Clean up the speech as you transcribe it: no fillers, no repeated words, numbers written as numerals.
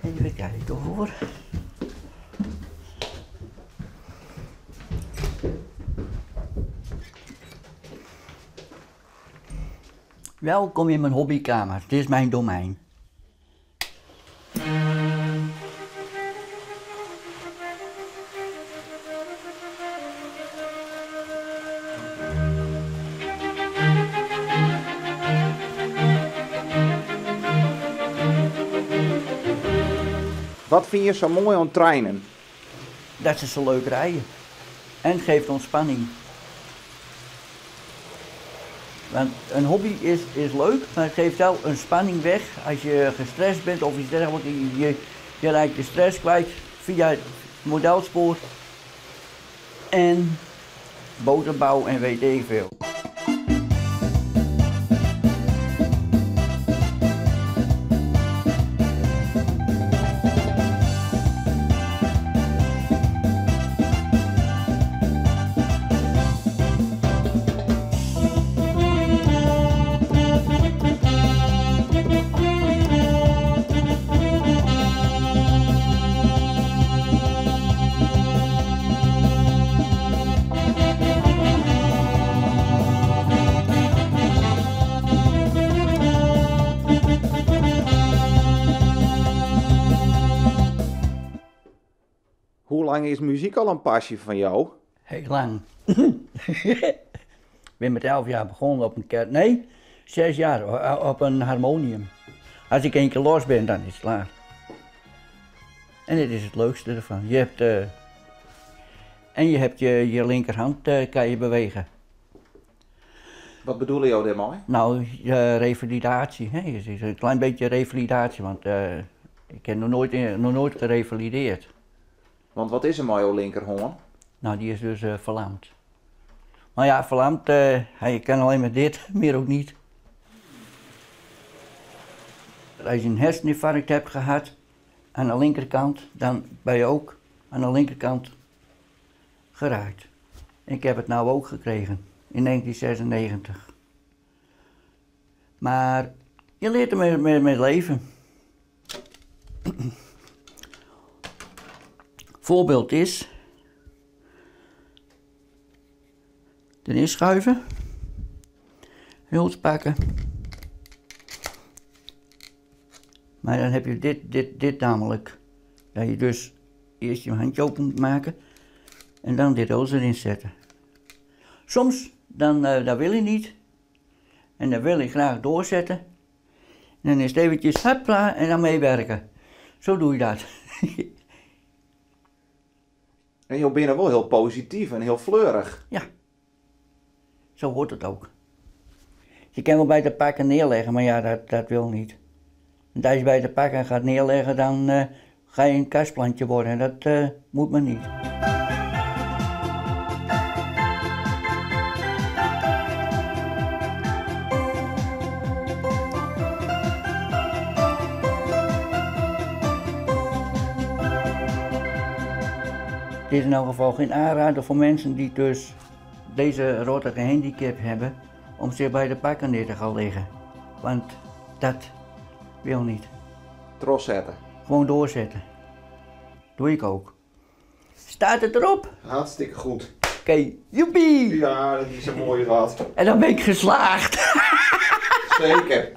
Even kijken hoor. Welkom in mijn hobbykamer. Dit is mijn domein. Wat fine je sa moai oan treinen? Dat se sa leuk ride. En het geeft ontspanning. Want een hobby is leuk, maar het geeft wel een spanning weg. Als je gestrest bent of iets dergelijks, je raakt je stress kwijt via het modelspoor en boterbouw en weet ik veel. Hoe lang is muzyk al in passy fan jo? Heel lang. Ik bin met 11 jaar begonnen op een kerk. Nee, 6 jaar op een harmonium. Als ik één keer los ben, dan is het klaar. En dit is het leukste ervan. Je hebt, en je hebt je linkerhand kan je bewegen. Wat bedoele jo dêrmei? Nou, revalidatie. Hè? Het is een klein beetje revalidatie, want ik heb nog nooit gerevalideerd. Want wat is der mei jo linkerhân? Nou, die is dus verlamd. Maar ja, verlamd, hij kan alleen maar dit, meer ook niet. Als je een herseninfarct hebt gehad aan de linkerkant, dan ben je ook aan de linkerkant geraakt. Ik heb het nou ook gekregen in 1996. Maar je leert ermee mee leven. Voorbeeld is erin schuiven, huls pakken. Maar dan heb je dit namelijk. Dat je dus eerst je handje open moet maken en dan dit huls erin zetten. Soms, dan dat wil je niet. En dan wil je graag doorzetten. En dan is het eventjes hopla en dan meewerken. Zo doe je dat. En jo binne wol hiel posityf en hiel fleurich. Ja, zo hoort het ook. Je kan wel bij de pakken neerleggen, maar ja, dat wil niet. Want als je bij de pakken gaat neerleggen, dan ga je een kastplantje worden en dat moet men niet. Het is in elk geval geen aanrader voor mensen die dus deze rottige handicap hebben om zich bij de pakken neer te gaan liggen. Want dat wil niet. Trochsette. Gewoon doorzetten. Doe ik ook. Staat het erop? Hartstikke goed. Oké, joepie! Ja, dat is een mooie wat. En dan ben ik geslaagd. Zeker.